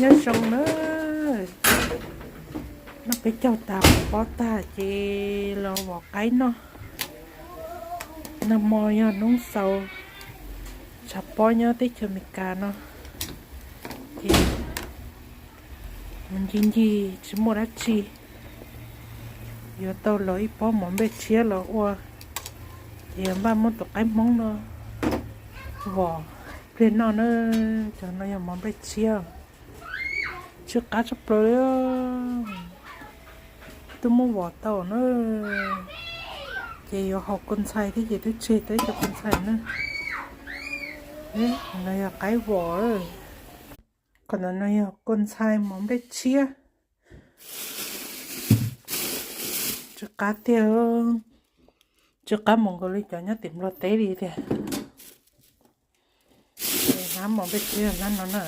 Nyob zoo na, noj peb caug tas pob tag ces los vom qaib noj. Nag hmo yog hnub xaus, tshav pob nyob teb chaws Amelikas no ces mus ncig ncig tsis muaj dab tsi, yuav tau los ib pob mov nplej tshiab los ua. Ces npaj muab tus qaib Hmoob no vom pliag noj na. Cov no yog mov nplej tshiab, tsw qab tshaj plaws li. Twb muab vom tau na, ces yuav haus kua ntxhais thiab ces twb tseg tau ib co kua ntxhais na. No yog qaib vom. Qhov ntawm no yog kua ntxhais mov nplej tshiab. Tsw qab tiag, tsw qab mus nkaus li cov nyob tim Nplog teb li tiag. Hnab mov nplej tshiab hnab no na.